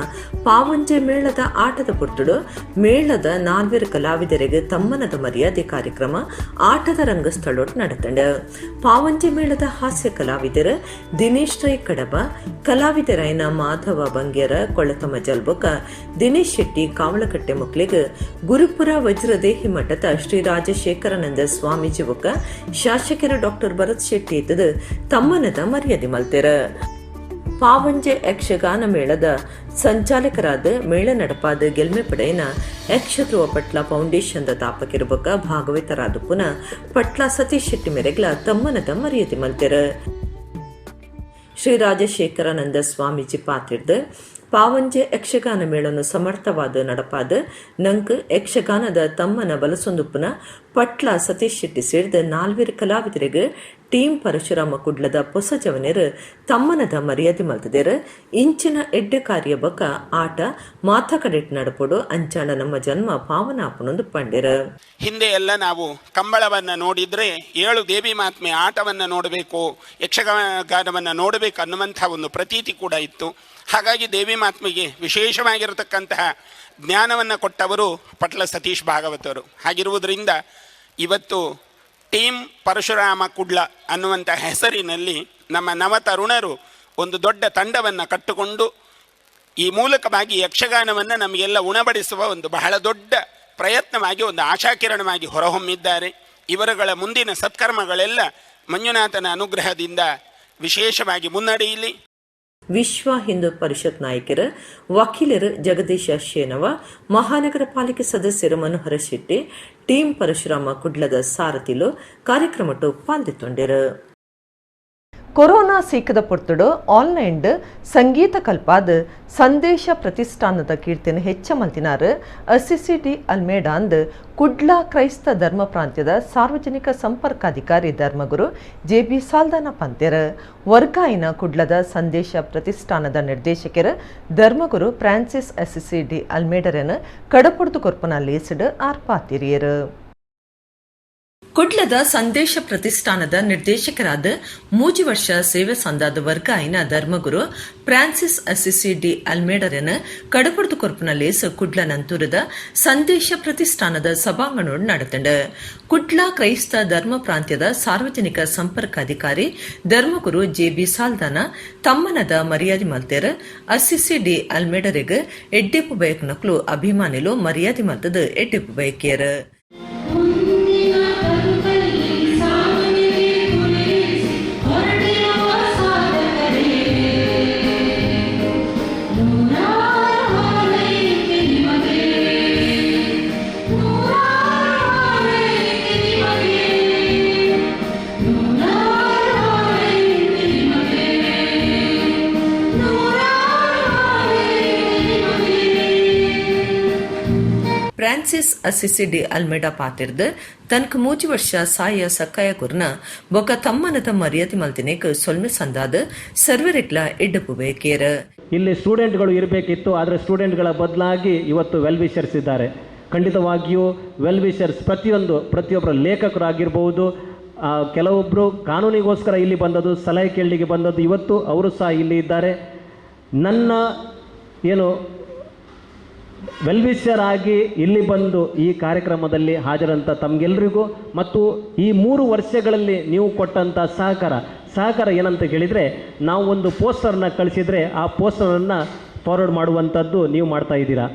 ಪಾವಂಜೆ ಮೇಳದ ಆಟದ ಪುರ್ತುಡು ಮೇಳದ ನಾಲ್ವೇರು ಕಲಾವಿದರಿಗೆ ತಮ್ಮನದ ಮರ್ಯಾದೆ ಕಾರ್ಯಕ್ರಮ ಆಟದ ರಂಗಸ್ಥಳೋಟ್ ನಡೆತಂಡ. ಪಾವಂಜೆ ಮೇಳದ ಹಾಸ್ಯ ಕಲಾವಿದರು ದಿನೇಶ್ ರೈ ಕಡಬ, ಕಲಾವಿದರಾಯನ ಮಾಧವ ಬಂಗೇರ ಕೊಳತಮ ಜಲ್ಬೊಕ, ದಿನೇಶ್ ಶೆಟ್ಟಿ ಕಾವಳಕಟ್ಟೆ ಮಕ್ಕಳಿಗೆ ಗುರುಪುರ ವಜ್ರದೇಹಿ ಮಠದ ಶ್ರೀ ರಾಜಶೇಖರಾನಂದ ಸ್ವಾಮೀಜಿ ಬೊಕ್ಕ ಶಾಸಕರ ಡಾಕ್ಟರ್ ಭರತ್ ಶೆಟ್ಟಿ ಇದ್ದದು ತಮ್ಮನದ ಮರ್ಯಾದೆ ಮಲ್ತೆರ. ಪಾವಂಜೆ ಯಕ್ಷಗಾನ ಮೇಳದ ಸಂಚಾಲಕರಾದ ಮೇಳ ನಡಪಾದ ಗೆಲ್ಮೆ ಪಡೆಯನ ಯಕ್ಷಧ್ರುವ ಪಟ್ಲ ಫೌಂಡೇಶನ್ ತಾಪಕಿರಬಕ ಭಾಗವತರಾದ ಪುನಃ ಪಟ್ಲ ಸತೀಶ್ ಶೆಟ್ಟಿ ಮೇರೆಗ್ಲ ತಮ್ಮನದ ಮರ್ಯಾದೆ ಮಲ್ತೆರ. ಶ್ರೀ ರಾಜಶೇಖರಾನಂದ ಸ್ವಾಮೀಜಿ ಪಾತಿರ್ದ ಪಾವಂಜೆ ಯಕ್ಷಗಾನ ಮೇಳನ್ನು ಸಮರ್ಥವಾದ ನಡಪಾದ ನಂಕ್ ಯಕ್ಷಗಾನದ ತಮ್ಮನ ಬಲಸೊಂದುಪ್ಪುನ ಪಟ್ಲ ಸತೀಶ್ ಶೆಟ್ಟಿ ಸೇರಿದ ನಾಲ್ವೇರು ಕಲಾವಿದರಿಗೆ ಟೀಮ್ ಪರಶುರಾಮ ಕುಡ್ಲದ ಪೊಸ ಜವನೆರು ತಮ್ಮನದ ಮರ್ಯಾದೆ ಮಲ್ತದೇರು. ಇಂಚಿನ ಎಡ್ಡೆ ಕಾರ್ಯ ಬಕ ಆಟ ಮಾತಾ ಕಡೆಟ್ ನಡಪೊಡು ಅಂಚಾಣ ನಮ್ಮ ಜನ್ಮ ಪಾವನ ಆಪನೊಂದು ಪಂಡಿರ. ಹಿಂದೆ ಎಲ್ಲ ನಾವು ಕಂಬಳವನ್ನು ನೋಡಿದ್ರೆ 7 ದೇವಿ ಮಹಾತ್ಮೆ ಆಟವನ್ನು ನೋಡಬೇಕು, ಯಕ್ಷಗಾನವನ್ನು ನೋಡಬೇಕು ಅನ್ನುವಂಥ ಒಂದು ಪ್ರತೀತಿ ಕೂಡ ಇತ್ತು. ಹಾಗಾಗಿ ದೇವಿ ಮಹಾತ್ಮೆಗೆ ವಿಶೇಷವಾಗಿರತಕ್ಕಂತಹ ಜ್ಞಾನವನ್ನು ಕೊಟ್ಟವರು ಪಟ್ಲ ಸತೀಶ್ ಭಾಗವತರು. ಹಾಗಿರುವುದರಿಂದ ಇವತ್ತು ಟೀಮ್ ಪರಶುರಾಮ ಕುಡ್ಲ ಅನ್ನುವಂಥ ಹೆಸರಿನಲ್ಲಿ ನಮ್ಮ ನವತರುಣರು ಒಂದು ದೊಡ್ಡ ತಂಡವನ್ನು ಕಟ್ಟಿಕೊಂಡು ಈ ಮೂಲಕವಾಗಿ ಯಕ್ಷಗಾನವನ್ನು ನಮಗೆಲ್ಲ ಉಣಬಡಿಸುವ ಒಂದು ಬಹಳ ದೊಡ್ಡ ಪ್ರಯತ್ನವಾಗಿ, ಒಂದು ಆಶಾಕಿರಣವಾಗಿ ಹೊರಹೊಮ್ಮಿದ್ದಾರೆ. ಇವರುಗಳ ಮುಂದಿನ ಸತ್ಕರ್ಮಗಳೆಲ್ಲ ಮಂಜುನಾಥನ ಅನುಗ್ರಹದಿಂದ ವಿಶೇಷವಾಗಿ ಮುನ್ನಡೆಯಲಿ. ವಿಶ್ವ ಹಿಂದೂ ಪರಿಷತ್ ನಾಯಕರು ವಕೀಲರು ಜಗದೀಶ ಶೇನವ, ಮಹಾನಗರ ಪಾಲಿಕೆ ಸದಸ್ಯರು ಮನೋಹರ ಶೆಟ್ಟಿ, ಟೀಮ್ ಪರಶುರಾಮ ಕುಡ್ಲದ ಸಾರಥಿಲು ಕಾರ್ಯಕ್ರಮಟ್ಟು ಪಾಲ್ದಿತ್ತೊಂಡಿರು. ಕೊರೋನಾ ಸೀಕದ ಪೊರ್ತುಡು ಆನ್ಲೈನ್ ಸಂಗೀತ ಕಲ್ಪಾದ ಸಂದೇಶ ಪ್ರತಿಷ್ಠಾನದ ಕೀರ್ತಿನ ಹೆಚ್ಚ ಮಲ್ತಿನಾರು ಅಸಿಸಿ ಡಿ ಅಲ್ಮೇಡಾಂದ್ ಕುಡ್ಲ ಕ್ರೈಸ್ತ ಧರ್ಮ ಪ್ರಾಂತ್ಯದ ಸಾರ್ವಜನಿಕ ಸಂಪರ್ಕಾಧಿಕಾರಿ ಧರ್ಮಗುರು ಜೆ ಬಿ ಸಾಲ್ದಾನ ಪಂತೆರ್. ವರ್ಗಾಯಿನ ಕುಡ್ಲದ ಸಂದೇಶ ಪ್ರತಿಷ್ಠಾನದ ನಿರ್ದೇಶಕರು ಧರ್ಮಗುರು ಫ್ರಾನ್ಸಿಸ್ ಅಸಿಸಿ ಡಿ ಅಲ್ಮೇಡರನ್ ಕಡಪುಡ್ದು ಕೊರ್ಪನ ಲೇಸಿಡ್ ಆರ್ಪಾತಿರಿಯರು. ಕುಡ್ಲದ ಸಂದೇಶ ಪ್ರತಿಷ್ಠಾನದ ನಿರ್ದೇಶಕರಾದ 3 ವರ್ಷ ಸೇವೆ ಸಂದಾದ ವರ್ಗಾಯಿನ ಧರ್ಮಗುರು ಫ್ರಾನ್ಸಿಸ್ ಅಸಿಸಿ ಡಿ ಅಲ್ಮೇಡರನ್ ಕಡಪುಡ್ದು ಕೊರ್ಪುನ ಲೇಸ್ ಕುಡ್ಲ ನಂತೂರದ ಸಂದೇಶ ಪ್ರತಿಷ್ಠಾನದ ಸಭಾಂಗಣೋಡ್ ನಡೆತಂಡ. ಕುಡ್ಲ ಕ್ರೈಸ್ತ ಧರ್ಮ ಪ್ರಾಂತ್ಯದ ಸಾರ್ವಜನಿಕ ಸಂಪರ್ಕಾಧಿಕಾರಿ ಧರ್ಮಗುರು ಜೆ ಬಿ ಸಾಲ್ದಾನ ತಮ್ಮನದ ಮರ್ಯಾದೆ ಮಲ್ತೇರ್. ಅಸಿಸಿ ಡಿ ಅಲ್ಮೇಡರಿಗ್ ಎಡ್ಡೆಪ್ಪು ಬಯಕ್ನಕ್ಲು ಅಭಿಮಾನಿಲು ಮರ್ಯಾದೆ ಮಲ್ತದ ಎಡ್ಡೆಪ್ಪು ಬಯಕಿಯರ್. ಫ್ರಾನ್ಸಿಸ್ ಅಸಿಸಿ ಡಿ ಅಲ್ಮೇಡಾ ಪಾತಿರ್ದ್ ತನಕ 3 ವರ್ಷ ಸಾಯ ಸಕ್ಕಾಯ ಕುರ್ನ ಬೊಕ ತಮ್ಮನದ ಮರ್ಯಾದೆ ಮಲ್ತಿನೇಕ್ ಸೊಲ್ಮೆ ಸಂದಾದ ಸರ್ವರೆಗ್ಲ ಎಡ್ಡಪ್ಪು ಬೇಕೇರ. ಇಲ್ಲಿ ಸ್ಟೂಡೆಂಟ್ಗಳು ಇರಬೇಕಿತ್ತು, ಆದರೆ ಸ್ಟೂಡೆಂಟ್ಗಳ ಬದಲಾಗಿ ಇವತ್ತು ವೆಲ್ ವಿಷರ್ಸ್ ಇದ್ದಾರೆ. ಖಂಡಿತವಾಗಿಯೂ ವೆಲ್ ವಿಷರ್ಸ್ ಪ್ರತಿಯೊಬ್ಬರ ಲೇಖಕರಾಗಿರ್ಬೋದು, ಕೆಲವೊಬ್ಬರು ಕಾನೂನಿಗೋಸ್ಕರ ಇಲ್ಲಿ ಬಂದದ್ದು, ಸಲಹೆ ಕೇಳಲಿಕ್ಕೆ ಬಂದದ್ದು, ಇವತ್ತು ಅವರು ಸಹ ಇಲ್ಲಿ ಇದ್ದಾರೆ. ನನ್ನ ಏನು ವೆಲ್ ವಿಷರ್ ಆಗಿ ಇಲ್ಲಿ ಬಂದು ಈ ಕಾರ್ಯಕ್ರಮದಲ್ಲಿ ಹಾಜರಂಥ ತಮಗೆಲ್ಲರಿಗೂ ಮತ್ತು ಈ 3 ವರ್ಷಗಳಲ್ಲಿ ನೀವು ಕೊಟ್ಟಂಥ ಸಹಕಾರ ಏನಂತ ಕೇಳಿದರೆ, ನಾವು ಒಂದು ಪೋಸ್ಟರ್ನ ಕಳಿಸಿದರೆ ಆ ಪೋಸ್ಟರನ್ನು ಫಾರ್ವರ್ಡ್ ಮಾಡುವಂಥದ್ದು ನೀವು ಮಾಡ್ತಾ ಇದ್ದೀರಾ.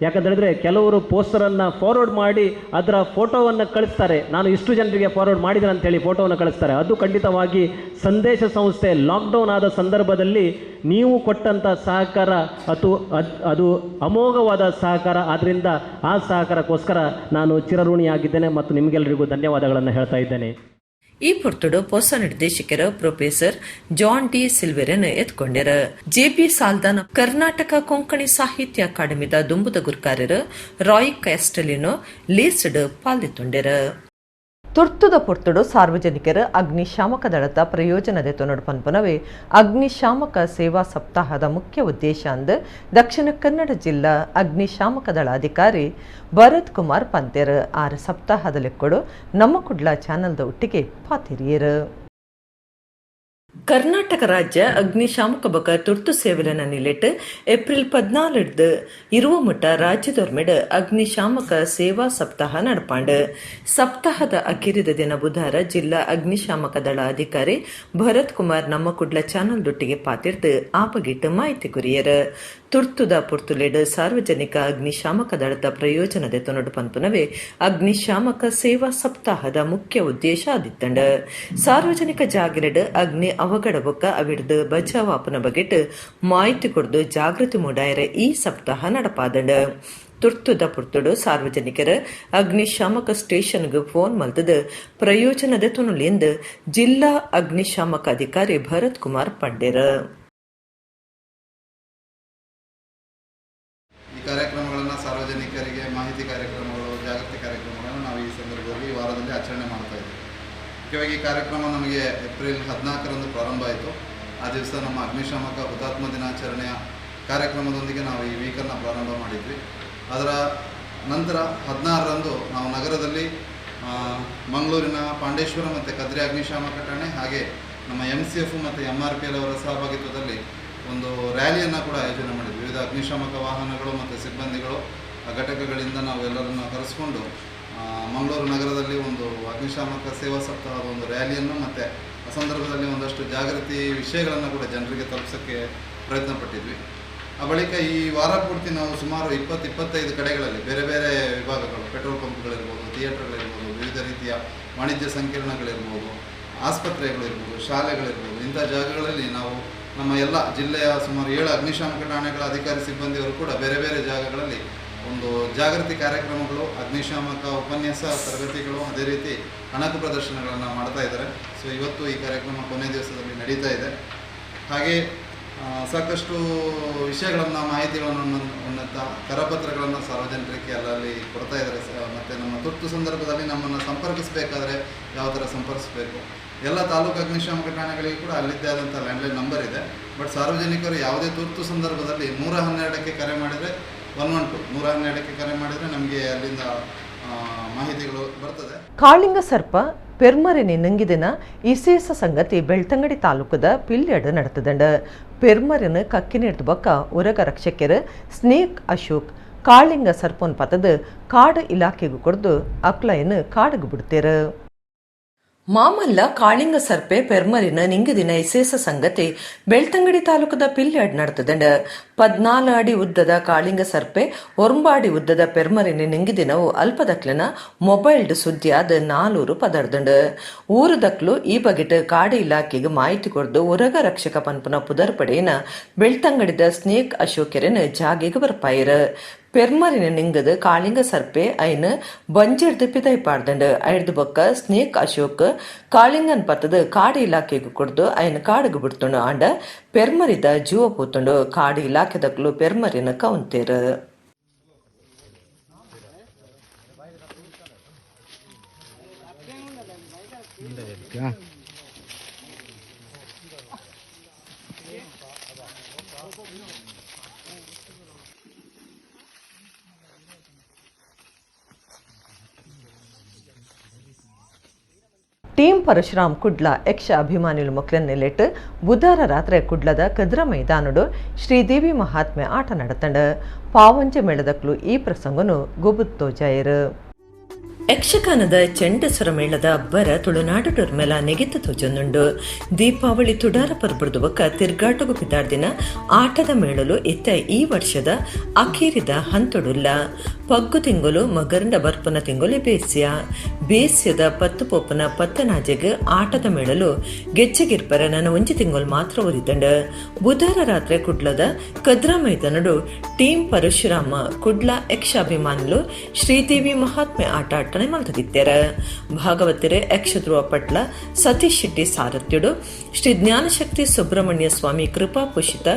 ಯಾಕಂತ ಹೇಳಿದ್ರೆ ಕೆಲವರು ಪೋಸ್ಟರನ್ನು ಫಾರ್ವರ್ಡ್ ಮಾಡಿ ಅದರ ಫೋಟೋವನ್ನು ಕಳಿಸ್ತಾರೆ, ನಾನು ಇಷ್ಟು ಜನರಿಗೆ ಫಾರ್ವರ್ಡ್ ಮಾಡಿದ್ದೇನೆ ಅಂತೇಳಿ ಫೋಟೋವನ್ನು ಕಳಿಸ್ತಾರೆ. ಅದು ಖಂಡಿತವಾಗಿ ಸಂದೇಶ ಸಂಸ್ಥೆ ಲಾಕ್ಡೌನ್ ಆದ ಸಂದರ್ಭದಲ್ಲಿ ನೀವು ಕೊಟ್ಟಂಥ ಸಹಕಾರ ಅದು ಅಮೋಘವಾದ ಸಹಕಾರ. ಆದ್ದರಿಂದ ಆ ಸಹಕಾರಕ್ಕೋಸ್ಕರ ನಾನು ಚಿರಋಣಿಯಾಗಿದ್ದೇನೆ ಮತ್ತು ನಿಮಗೆಲ್ಲರಿಗೂ ಧನ್ಯವಾದಗಳನ್ನು ಹೇಳ್ತಾ ಇದ್ದೇನೆ. ಈ ಪೊರ್ತುಡು ಪೊಸ ನಿರ್ದೇಶಕರ professor John D ಸಿಲ್ವೆರನ್ ಎತ್ಕೊಂಡ್ಯರ. JP Saldanha Karnataka Konkani ಸಾಹಿತ್ಯ ಅಕಾಡೆಮಿದ ದುಂಬುದ ಗುರ್ಕಾರರು ರಾಯ್ ಕ್ಯಾಸ್ಟಲಿನೋ ಲೇಸ್ಡ್ ಪಾಲ್ದಿತ್ತೊಂಡೆರ. ತುರ್ತುದ ಪೊರ್ತುಡು ಸಾರ್ವಜನಿಕರ ಅಗ್ನಿಶಾಮಕ ದಳದ ಪ್ರಯೋಜನದ ತೊನಡು ಪನ್ಪನವೇ ಅಗ್ನಿಶಾಮಕ ಸೇವಾ ಸಪ್ತಾಹದ ಮುಖ್ಯ ಉದ್ದೇಶ ಅಂದ್ ದಕ್ಷಿಣ ಕನ್ನಡ ಜಿಲ್ಲಾ ಅಗ್ನಿಶಾಮಕ ದಳ ಅಧಿಕಾರಿ ಭರತ್ ಕುಮಾರ್ ಪಂತೇರ್. 6 ಸಪ್ತಾಹದ ಲೆಕ್ಕಡು ನಮ್ಮ ಕುಡ್ಲ ಚಾನಲ್ದ ಒಟ್ಟಿಗೆ ಪಾತಿರಿಯರು. ಕರ್ನಾಟಕ ರಾಜ್ಯ ಅಗ್ನಿಶಾಮಕ ಬೊಕ ತುರ್ತು ಸೇವೆಲೆನ ನಿಲೆಟ್ ಏಪ್ರಿಲ್ 14 ಇರುವ ಮುಟ್ಟ ರಾಜ್ಯದೊರ್ಮೆಡ್ ಅಗ್ನಿಶಾಮಕ ಸೇವಾ ಸಪ್ತಾಹ ನಡಪಾಂಡ್. ಸಪ್ತಾಹದ ಅಖೀರಿದ ದಿನ ಬುಧವಾರ ಜಿಲ್ಲಾ ಅಗ್ನಿಶಾಮಕ ದಳ ಅಧಿಕಾರಿ ಭರತ್ ಕುಮಾರ್ ನಮ್ಮ ಕುಡ್ಲ ಚಾನಲ್ ದೊಟ್ಟಿಗೆ ಪಾತಿರ್ದು ಆ ಬಗೆಟ್ ಮಾಹಿತಿ ಕೊರಿಯರ್. ತುರ್ತುದ ಪುರ್ತುಲೆಡ್ ಸಾರ್ವಜನಿಕ ಅಗ್ನಿಶಾಮಕ ದಳದ ಪ್ರಯೋಜನದ ತೊನಡು ಪನ್ಪುನವೇ ಅಗ್ನಿಶಾಮಕ ಸೇವಾ ಸಪ್ತಾಹದ ಮುಖ್ಯ ಉದ್ದೇಶ ಆದಿತ್ತಂಡ್. ಸಾರ್ವಜನಿಕ ಜಾಗಲೆಡ್ ಅಗ್ನಿ ಅವಘಡ ಬೊಕ್ಕ ಅವಿಡ್ದು ಬಚಾವಾಪನ ಬಗೆಟ್ ಮಾಹಿತಿ ಕೊರ್ದು ಜಾಗೃತಿ ಮೂಡಾಯರೆ ಈ ಸಪ್ತಾಹ ನಡಪಾದಂಡ್. ತುರ್ತುದ ಪುರ್ತುಡು ಸಾರ್ವಜನಿಕರು ಅಗ್ನಿಶಾಮಕ ಸ್ಟೇಷನ್ಗೆ ಫೋನ್ ಮಲ್ತದು ಪ್ರಯೋಜನದ ತುನುಲಿ ಎಂದು ಜಿಲ್ಲಾ ಅಗ್ನಿಶಾಮಕ ಅಧಿಕಾರಿ ಭರತ್ ಕುಮಾರ್ ಪಂಡೇರ್. ಈ ಕಾರ್ಯಕ್ರಮಗಳನ್ನು ಸಾರ್ವಜನಿಕರಿಗೆ ಮಾಹಿತಿ ಕಾರ್ಯಕ್ರಮಗಳು, ಜಾಗೃತಿ ಕಾರ್ಯಕ್ರಮಗಳನ್ನು ನಾವು ಈ ಸಂದರ್ಭದಲ್ಲಿ ಈ ವಾರದಲ್ಲಿ ಆಚರಣೆ ಮಾಡ್ತಾ ಇದ್ದೀವಿ. ಮುಖ್ಯವಾಗಿ ಈ ಕಾರ್ಯಕ್ರಮ ನಮಗೆ ಏಪ್ರಿಲ್ 14ರಂದು ಪ್ರಾರಂಭ ಆಯಿತು. ಆ ದಿವಸ ನಮ್ಮ ಅಗ್ನಿಶಾಮಕ ಹುತಾತ್ಮ ದಿನಾಚರಣೆಯ ಕಾರ್ಯಕ್ರಮದೊಂದಿಗೆ ನಾವು ಈ ವೀಕನ್ನು ಪ್ರಾರಂಭ ಮಾಡಿದ್ವಿ. ಅದರ ನಂತರ 16ರಂದು ನಾವು ನಗರದಲ್ಲಿ ಮಂಗಳೂರಿನ ಪಾಂಡೇಶ್ವರ ಮತ್ತು ಕದ್ರಿ ಅಗ್ನಿಶಾಮಕ ಠಾಣೆ ಹಾಗೆ ನಮ್ಮ MCF ಮತ್ತು MRPL ಅವರ ಸಹಭಾಗಿತ್ವದಲ್ಲಿ ಒಂದು ರ್ಯಾಲಿಯನ್ನು ಕೂಡ ಆಯೋಜನೆ ಮಾಡಿದ್ವಿ. ವಿವಿಧ ಅಗ್ನಿಶಾಮಕ ವಾಹನಗಳು ಮತ್ತು ಸಿಬ್ಬಂದಿಗಳು ಆ ಘಟಕಗಳಿಂದ ನಾವು ಎಲ್ಲರನ್ನು ಕರೆಸಿಕೊಂಡು ಮಂಗಳೂರು ನಗರದಲ್ಲಿ ಒಂದು ಅಗ್ನಿಶಾಮಕ ಸೇವಾ ಸಪ್ತಾಹದ ಒಂದು ರ್ಯಾಲಿಯನ್ನು ಮತ್ತು ಆ ಸಂದರ್ಭದಲ್ಲಿ ಒಂದಷ್ಟು ಜಾಗೃತಿ ವಿಷಯಗಳನ್ನು ಕೂಡ ಜನರಿಗೆ ತಲುಪಿಸೋಕ್ಕೆ ಪ್ರಯತ್ನ ಪಟ್ಟಿದ್ವಿ. ಆ ಬಳಿಕ ಈ ವಾರ ಪೂರ್ತಿ ನಾವು ಸುಮಾರು 20-25 ಕಡೆಗಳಲ್ಲಿ ಬೇರೆ ಬೇರೆ ವಿಭಾಗಗಳು, ಪೆಟ್ರೋಲ್ ಪಂಪ್ಗಳಿರ್ಬೋದು, ಥಿಯೇಟರ್ಗಳಿರ್ಬೋದು, ವಿವಿಧ ರೀತಿಯ ವಾಣಿಜ್ಯ ಸಂಕೀರ್ಣಗಳಿರ್ಬೋದು, ಆಸ್ಪತ್ರೆಗಳಿರ್ಬೋದು, ಶಾಲೆಗಳಿರ್ಬೋದು, ಇಂಥ ಜಾಗಗಳಲ್ಲಿ ನಾವು ನಮ್ಮ ಎಲ್ಲ ಜಿಲ್ಲೆಯ ಸುಮಾರು 7 ಅಗ್ನಿಶಾಮಕ ಠಾಣೆಗಳ ಅಧಿಕಾರಿ ಸಿಬ್ಬಂದಿಯವರು ಕೂಡ ಬೇರೆ ಬೇರೆ ಜಾಗಗಳಲ್ಲಿ ಒಂದು ಜಾಗೃತಿ ಕಾರ್ಯಕ್ರಮಗಳು, ಅಗ್ನಿಶಾಮಕ ಉಪನ್ಯಾಸ ತರಗತಿಗಳು, ಅದೇ ರೀತಿ ಅಣಕು ಪ್ರದರ್ಶನಗಳನ್ನು ಮಾಡ್ತಾ ಇದ್ದಾರೆ. ಸೊ ಇವತ್ತು ಈ ಕಾರ್ಯಕ್ರಮ ಕೊನೆ ದಿವಸದಲ್ಲಿ ನಡೀತಾ ಇದೆ. ಹಾಗೆ ಸಾಕಷ್ಟು ವಿಷಯಗಳನ್ನು, ಮಾಹಿತಿಗಳನ್ನು ಉನ್ನತ ಕರಪತ್ರಗಳನ್ನು ಸಾರ್ವಜನಿಕರಿಗೆ ಅಲ್ಲಲ್ಲಿ ಕೊಡ್ತಾ ಇದ್ದಾರೆ. ಮತ್ತು ನಮ್ಮ ತುರ್ತು ಸಂದರ್ಭದಲ್ಲಿ ನಮ್ಮನ್ನು ಸಂಪರ್ಕಿಸಬೇಕಾದ್ರೆ ಯಾವ ಥರ ಸಂಪರ್ಕಿಸಬೇಕು, ಎಲ್ಲ ತಾಲೂಕು ಅಗ್ನಿಶಾಮಕ ಠಾಣೆಗಳಿಗೆ ಕೂಡ ಅಲ್ಲಿದ್ದೇ ಆದಂಥ ಲ್ಯಾಂಡ್ಲೈನ್ ನಂಬರ್ ಇದೆ. ಬಟ್ ಸಾರ್ವಜನಿಕರು ಯಾವುದೇ ತುರ್ತು ಸಂದರ್ಭದಲ್ಲಿ 112ಕ್ಕೆ ಕರೆ ಮಾಡಿದರೆ, 112 112ಕ್ಕೆ ಕರೆ ಮಾಡಿದರೆ ನಮಗೆ ಅಲ್ಲಿಂದ ಮಾಹಿತಿಗಳು ಬರ್ತದೆ. ಕಾಳಿಂಗ ಸರ್ಪ ಪೆರ್ಮರಿನಿ ನುಂಗಿದಿನ ಇಸೇಸ ಸಂಗತಿ ಬೆಳ್ತಂಗಡಿ ತಾಲೂಕದ ಪಿಲ್ಯಡ್ ನಡೆತದಂಡ. ಪೆರ್ಮರಿನ ಕಕ್ಕಿನಿಡ್ದು ಬೊಕ್ಕ ಉರಗ ರಕ್ಷಕರು ಸ್ನೇಕ್ ಅಶೋಕ್ ಕಾಳಿಂಗ ಸರ್ಪನ್ ಪತದ ಕಾಡು ಇಲಾಖೆಗೂ ಕೊಡ್ದು ಅಕ್ಲೈನ್ ಕಾಡಿಗೆ ಬಿಡ್ತೇರು. ಮಾಮಲ್ಲ ಕಾಳಿಂಗ ಸರ್ಪೆ ಪೆರ್ಮರಿನ ನಿಂಗದಿನ ಇಸೇಸ ಸಂಗತಿ ಬೆಳ್ತಂಗಡಿ ತಾಲೂಕದ ಪಿಲ್ಯಾಡ್ ನಡೆತದಂಡ. 14 ಅಡಿ ಉದ್ದದ ಕಾಳಿಂಗ ಸರ್ಪೆ 9 ಅಡಿ ಉದ್ದದ ಪೆರ್ಮರಿನ ನಿಂಗಿದಿನವು ಅಲ್ಪದಕ್ಲನ ಮೊಬೈಲ್ಡ್ ಸುದ್ದಿಯಾದ 4 ಪದರ್ದಂಡ. ಊರುದಕ್ಲು ಈ ಬಗೆಟ್ ಕಾಡು ಇಲಾಖೆಗೆ ಮಾಹಿತಿ ಕೊಡ್ದು ಉರಗ ರಕ್ಷಕ ಪನ್ಪುನ ಪುದರ್ಪಡೆಯನ ಬೆಳ್ತಂಗಡಿದ ಸ್ನೇಕ್ ಅಶೋಕೆರೆನ ಜಾಗೆಗೆ ಬರ್ಪಾಯಿರ. ಪೆರ್ಮರಿನ ನಿಂಗದ ಕಾಳಿಂಗ ಸರ್ಪೆ ಐನ್ ಬಂಜಿಡ್ದು ಪಿದೈ ಪಾಡ್ದಂಡು. ಐಡ್ದು ಬೊಕ್ಕ ಸ್ನೇಕ್ ಅಶೋಕ್ ಕಾಳಿಂಗನ್ ಪತ್ತದ ಕಾಡು ಇಲಾಖೆಗೆ ಕೊಡ್ದು ಐನ್ ಕಾಡುಗು ಬಿಡ್ತುಂಡು. ಆಂಡ ಪೆರ್ಮರಿದ ಜೀವ ಪೂತುಂಡು. ಕಾಡು ಇಲಾಖೆದಕ್ಲು ಪೆರ್ಮರಿನ ಕೌಂತೇರು. ಟೀಮ್ ಪರಶುರಾಮ್ ಕುಡ್ಲ ಯಕ್ಷ ಅಭಿಮಾನಿಲು ಮೊಕ್ಲೆನ್ ನೆಲೆಟ್ ಬುಧವಾರ ರಾತ್ರಿ ಕುಡ್ಲದ ಕದ್ರ ಮೈದಾನಡು ಶ್ರೀದೇವಿ ಮಹಾತ್ಮೆ ಆಟ ನಡತಂಡ. ಪಾವಂಜೆ ಮೇಳದಕ್ಲು ಈ ಪ್ರಸಂಗನು ಗೊಬುತ್ತೋ ಜಾಯರು. ಯಕ್ಷಗಾನದ ಚೆಂಡಸುರ ಮೇಳದ ಅಬ್ಬರ ತುಳುನಾಡು ಮೇಲ ನೆಗೆತ ತೋಜೊಂದುಂಡು. ದೀಪಾವಳಿ ತುಡಾರ ಪರ್ಬುರ್ದು ಬೊಕ್ಕ ತಿರ್ಗಾಟಗು ಪಿದಾರ್ದಿನ ಆಟದ ಮೇಳಲು ಇತ್ತ ಈ ವರ್ಷದ ಅಖೀರಿದ ಹಂತೊಡುಲ್ಲ. ಪಗ್ಗು ತಿಂಗಳು ಮಗರಂಡ ಬರ್ಪನ ತಿಂಗಳು ಬೇಸ್ಯ ಬೇಸ್ಯದ ಪತ್ತು ಪೋಪನ ಪತ್ತನಾಜೆಗ್ ಆಟದ ಮೇಳಲು ಗೆಚ್ಚೆಗಿರ್ಪರ ನನ್ನ ಒಂಜಿ ತಿಂಗಳು ಮಾತ್ರ ಒರಿತಂಡ. ಬುಧವಾರ ರಾತ್ರಿ ಕುಡ್ಲದ ಕದ್ರಾ ಮೈದಾನಡು ಟೀಮ್ ಪರಶುರಾಮ ಕುಡ್ಲ ಯಕ್ಷಾಭಿಮಾನಿಲು ಶ್ರೀದೇವಿ ಮಹಾತ್ಮೆ ಆಟ ಆಟನೆ ಮಲ್ತದಿತ್ತೆರ. ಭಾಗವತರೆ ಯಕ್ಷಧ್ರುವ ಪಟ್ಲ ಸತೀಶ್ ಶೆಟ್ಟಿ ಸಾರಥ್ಯುಡು ಶ್ರೀ ಜ್ಞಾನಶಕ್ತಿ ಸುಬ್ರಹ್ಮಣ್ಯ ಸ್ವಾಮಿ ಕೃಪಾ ಪೋಷಿತ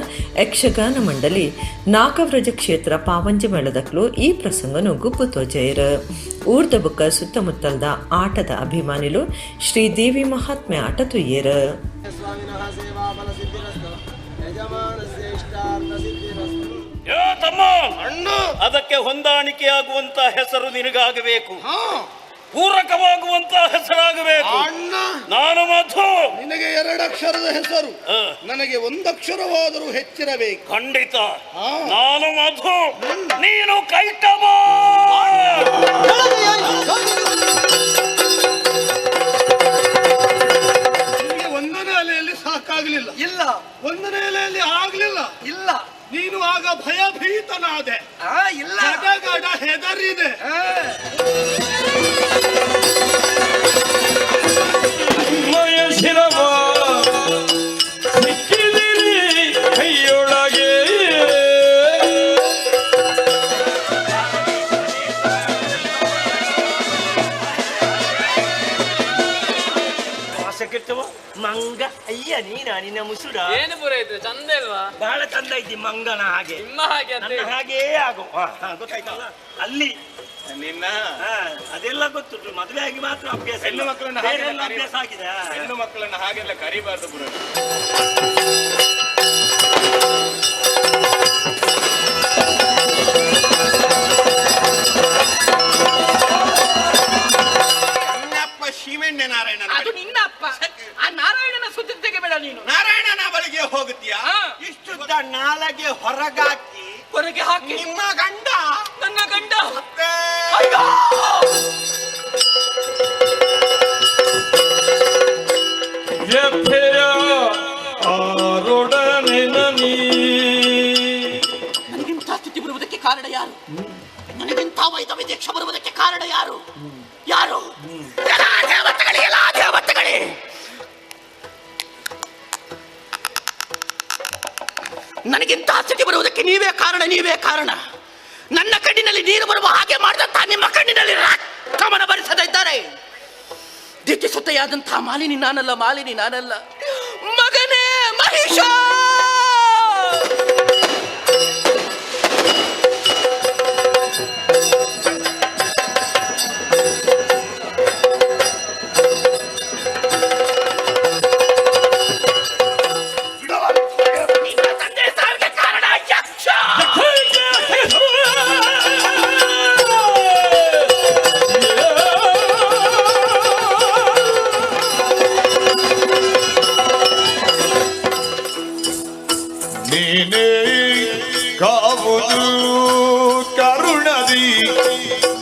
ಯಕ್ಷಗಾನ ಮಂಡಳಿ ನಾಗವ್ರಜ ಕ್ಷೇತ್ರ ಪಾವಂಜೆ ಮೇಳದಕ್ಲು ಈ ಪ್ರಸಂಗನು ಗುಬ್ಬು ತೋಜೈರ್. ಊರ್ದ ಬುಕ್ಕ ಸುತ್ತಮುತ್ತಲ್ದ ಆಟದ ಅಭಿಮಾನಿಲು ಶ್ರೀದೇವಿ ಮಹಾತ್ಮೆ ಆಟ ತುಯ್ಯೇರ್. ಅದಕ್ಕೆ ಹೊಂದಾಣಿಕೆಯಾಗುವಂತ ಹೆಸರು ನಿನಗಾಗಬೇಕು. ಪೂರಕವಾಗುವಂತ ಹೆಸರಾಗಬೇಕು. ಅಣ್ಣ, ನಾನು ಮಧು. ನಿನಗೆ ಎರಡಕ್ಷರದ ಹೆಸರು, ನನಗೆ ಒಂದಕ್ಷರವಾದರೂ ಹೆಚ್ಚಿರಬೇಕು. ಖಂಡಿತ. ನಾನು ಮಧು, ನೀನು ಕೈಟವ. ನಿನಗೆ ಒಂದನೇ ಅಲೆಯಲ್ಲಿ ಸಾಕಾಗ್ಲಿಲ್ಲ. ಇಲ್ಲ. ಒಂದನೇ ಅಲೆಯಲ್ಲಿ ಆಗ್ಲಿಲ್ಲ. ಇಲ್ಲ. ನೀನು ಆಗ ಭಯಭೀತನಾದೆ. ಇಲ್ಲ. ಗಡಗಡ ಹೆದರಿದೆ. ಶಿರವ ಸಿಕ್ಕಿದಿರಿ ಕೈಯೊಳಗೆ. ಕೆಟ್ಟವ ಮಂಗ. ಅಯ್ಯ, ನೀನಾ? ನಿನ್ನ ಮುಸುಡ ಏನು ಪುರೋಹಿತ್ರೆ, ಚಂದ ಇಲ್ವಾ? ಬಹಳ ಚಂದ ಇದ್ದಿ, ಮಂಗನ ಹಾಗೆ. ನಿಮ್ಮ ಹಾಗೆ ಅಂತ ನನ್ನ ಹೇಳಿ. ಹಾಗೇ ಆಗು. ಗೊತ್ತಾಯ್ತಲ್ಲ ಅಲ್ಲಿ ನಿನ್ನ ಅದೆಲ್ಲ ಗೊತ್ತುಂಟು. ಮದುವೆ ಆಗಿ ಮಾತ್ರ ಅಭ್ಯಾಸ ಹೆಣ್ಣು ಇಲ್ಲ. ಮಕ್ಕಳನ್ನ ಬೇರೆಲ್ಲ ಹಾಗೆಲ್ಲ ಅಭ್ಯಾಸ ಆಗಿದೆ. ಹೆಣ್ಣು ಮಕ್ಕಳನ್ನ ಹಾಗೆಲ್ಲ ಕರಿಬಾರ್ದು ಪುರೋಹಿತ. ನನ್ನಪ್ಪ ಶಿವಣ್ಣ ನಾರಾಯಣ. ಅದು ನಿನ್ನ ಅಪ್ಪ. ಆ ನಾರಾಯಣನ ಸುದ್ದಿ ತೆಗೆಬೇಡ ನೀನು. ನಾರಾಯಣನ ಬಳಿಗೆ ಹೋಗುತ್ತೀಯಾ? ಇಷ್ಟುದ್ದ ನಾಲಗೆ ಹೊರಗಾಕಿ ಹೊರಗೆ ಹಾಕಿ ನಿಮ್ಮ ಗಂಡ, ನನ್ನ ಗಂಡ. ಮತ್ತೆ ಅಯ್ಯೋ! ವ್ಯಥೆಯ ಆರೊಡನೆ ನೀ. ನನಗಿಂತ ಸ್ಥಿತಿ ಬರುವುದಕ್ಕೆ ಕಾರಣ ಯಾರು? ನನಗಿಂತ ವೈದವ್ಯ ದೀಕ್ಷೆ ಬರುವುದಕ್ಕೆ ಕಾರಣ ಯಾರು? ಯಾರು? ಎಲ್ಲಾ ದೇವತೆಗಳೇ, ಎಲ್ಲಾ ದೇವತೆಗಳೇ! ನನಗಿಂತ ಸ್ಥಿತಿ ಬರುವುದಕ್ಕೆ ನೀವೇ ಕಾರಣ, ನೀವೇ ಕಾರಣ. ನನ್ನ ಕಣ್ಣಿನಲ್ಲಿ ನೀರು ಬರುವ ಹಾಗೆ ಮಾಡಿದಂತಹ ನಿಮ್ಮ ಕಣ್ಣಿನಲ್ಲಿ ರಕ್ತವನ್ನು ಭರಿಸದೇ ಇದ್ದಾರೆ. ದಿಟ್ಟಿಸುತ್ತೆಯಾದಂತಹ ಮಾಲಿನಿ ನಾನಲ್ಲ, ಮಾಲಿನಿ ನಾನಲ್ಲ. ಮಗನೇ ಮಹಿಷ! ನಿನ್ನ ತಂದೆ ಸಾವಿಗೆ ಕಾರಣ ಯಕ್ಷ! ನೀನೇ ಕಾವುದು ಕರುಣದಿ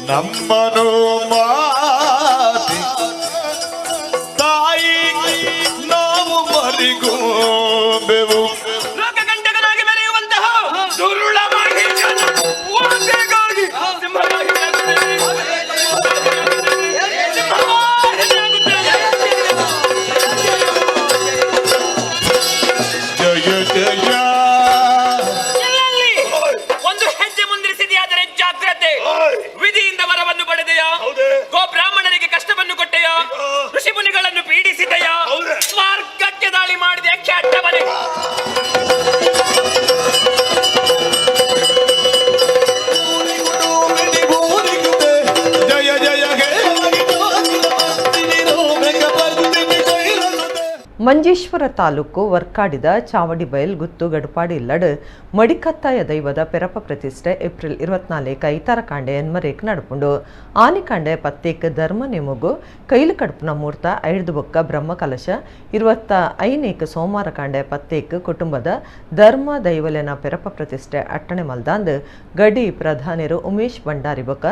ನಮ್ಮನು ಮಾತಿ ತಾಯಿ, ನಾವು ಮರಿಗೋಬೆವು. ಲೋಕಗಂಟಕನಾಗಿ ಮೆರೆಯುವಂತಹ ದುರುಳ ಮಹಿಷನ ವಾದೆಗಾಗಿ ಸಿಂಹವಾಗಿ ಸಿಂಹವಾಹಿನಿಯಾಗುತ್ತೇನೆ. ಜಯ ಜಯ. ಎಲ್ಲಲ್ಲಿ ಒಂದು ಹೆಜ್ಜೆ ಮುಂದಿರಿಸಿದೆಯಾದರೆ ಜಾಗ್ರತೆ. ವಿಧಿಯಿಂದ ವರವನ್ನು ಪಡೆದೆಯಾ? ಗೋಬ್ರಾಹ್ಮಣರಿಗೆ ಕಷ್ಟವನ್ನು ಕೊಟ್ಟೆಯಾ? ಋಷಿ ಮುನಿಗಳನ್ನು ಪೀಡಿಸಿದೆಯಾ? ಸ್ವರ್ಗಕ್ಕೆ ದಾಳಿ ಮಾಡಿದೆ ಕೆಟ್ಟವನೇ. ಜಯ ಜಯ ಹೇ. ಮಂಜೇಶ್ವರ ತಾಲೂಕು ವರ್ಕಾಡಿದ ಚಾವಡಿ ಬಯಲ್ ಗುತ್ತು ಗಡುಪಾಡಿ ಇಲ್ಲಡ್ ಮಡಿಕತ್ತಾಯ ದೈವದ ಪೆರಪ ಪ್ರತಿಷ್ಠೆ ಏಪ್ರಿಲ್ 24 ಐತಾರ ಕಾಂಡೆ ಎನ್ಮರೇಕ್ ನಡಪುಂಡು. ಆನಿಕಾಂಡೆ ಪತ್ತೇಕ್ ಧರ್ಮ ನೇಮುಗು ಕೈಲು ಕಡುಪುನ ಮೂರ್ತ ಐದು ಬೊಕ್ಕ ಬ್ರಹ್ಮ ಕಲಶ, 25 ಸೋಮವಾರ ಕಾಂಡೆ ಪತ್ತೇಕ್ ಕುಟುಂಬದ ಧರ್ಮ ದೈವಲೆನ ಪೆರಪ ಪ್ರತಿಷ್ಠೆ ಅಟ್ಟಣೆ ಮಲ್ದಾಂದ್ ಗಡಿ ಪ್ರಧಾನಿರು ಉಮೇಶ್ ಭಂಡಾರಿ ಬೊಕ್ಕ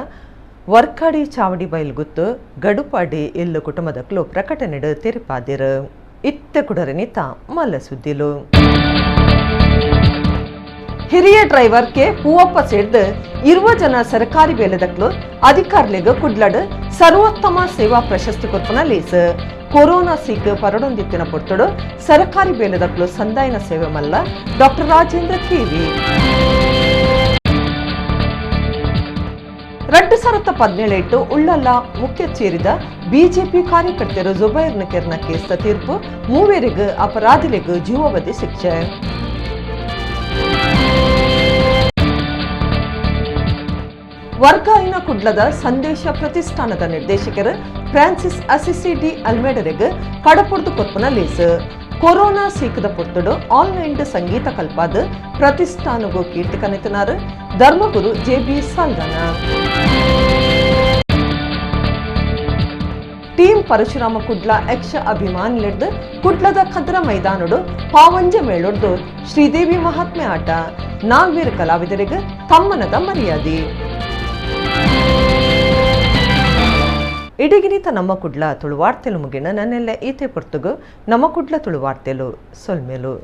ವರ್ಕಾಡಿ ಚಾವಡಿ ಬಯಲ್ ಗುತ್ತು ಗಡುಪಾಡಿ ಇಲ್ಲು ಕುಟುಂಬದಕ್ಲು ಪ್ರಕಟಣೆಡು ತೆರಿಪಾದಿರು. ಇತ್ತ ಕುಡರನಿತ ಮಲ್ಲ ಸುದ್ದಿಲು. ಹಿರಿಯ ಡ್ರೈವರ್ ಕೆ ಪೂವಪ್ಪ ಸೇರ್ದು 20 ಜನ ಸರ್ಕಾರಿ ಬೇಲೆದಕ್ಲು ಅಧಿಕಾರಿಲಿಗ ಕುಡ್ಲಡ್ ಸರ್ವೋತ್ತಮ ಸೇವಾ ಪ್ರಶಸ್ತಿ ಕೊರ್ಪುನ ಲೇಸ್. ಕೊರೋನಾ ಸೀಕ್ ಪರಡೊಂದಿತ್ತಿನ ಪೊರ್ತುಡು ಸರ್ಕಾರಿ ಬೇಲೆದಕ್ಲು ಸಂದಾಯನ ಸೇವೆ ಮಲ್ಲ ಡಾಕ್ಟರ್ ರಾಜೇಂದ್ರ ಕೆವಿ. 2017 ಉಳ್ಳಲ್ಲ ಮುಖ್ಯ ಚೇರಿದ ಬಿಜೆಪಿ ಕಾರ್ಯಕರ್ತರು ಜುಬೈರ್ ನಕೆರ್ನ ಕೇಸ್ದ ತೀರ್ಪು, ಮೂವರಿಗೂ ಅಪರಾಧಿಗಳಿಗೂ ಜೀವಾವಧಿ ಶಿಕ್ಷೆ. ವರ್ಗಾಯಿನ ಕುಡ್ಲದ ಸಂದೇಶ ಪ್ರತಿಷ್ಠಾನದ ನಿರ್ದೇಶಕರು ಫ್ರಾನ್ಸಿಸ್ ಅಸಿಸಿ ಡಿ ಅಲ್ಮೇಡರಿಗೆ ಕಡಪುಡ್ದು ಕೊರ್ಪುನ ಲೇಸ್. ಕೊರೋನಾ ಸೀಕದ ಪೊರ್ತುಡು ಆನ್ಲೈನ್ ಸಂಗೀತ ಕಲ್ಪಾದ ಪ್ರತಿಷ್ಠಾನಗೂ ಕೀರ್ತಿ ಕನೆತನಾರು ಧರ್ಮಗುರು J B Saldanha. Team Parashurama Kudla ಯಕ್ಷ ಅಭಿಮಾನಿಲೆಡ್ದು ಕುಡ್ಲದ ಖದ್ರ ಮೈದಾನಡು ಪಾವಂಜ ಮೇಳೊಡ್ದು ಶ್ರೀದೇವಿ ಮಹಾತ್ಮೆ ಆಟ. ನಾಲ್ವೇರು ಕಲಾವಿದರಿಗೆ ತಮ್ಮನದ ಮರ್ಯಾದೆ. ಇಡಗಿನಿತ ನಮ್ಮ ಕುಡ್ಲ ತುಳುವಾರ್ತೆಲು ಮುಗಿನ ನನ್ನೆಲ್ಲ ಈತೆ ಪೊರ್ತುಗು ನಮ್ಮ ಕುಡ್ಲ ತುಳುವಾರ್ತೆಲು ಸೊಲ್ಮೆಲು.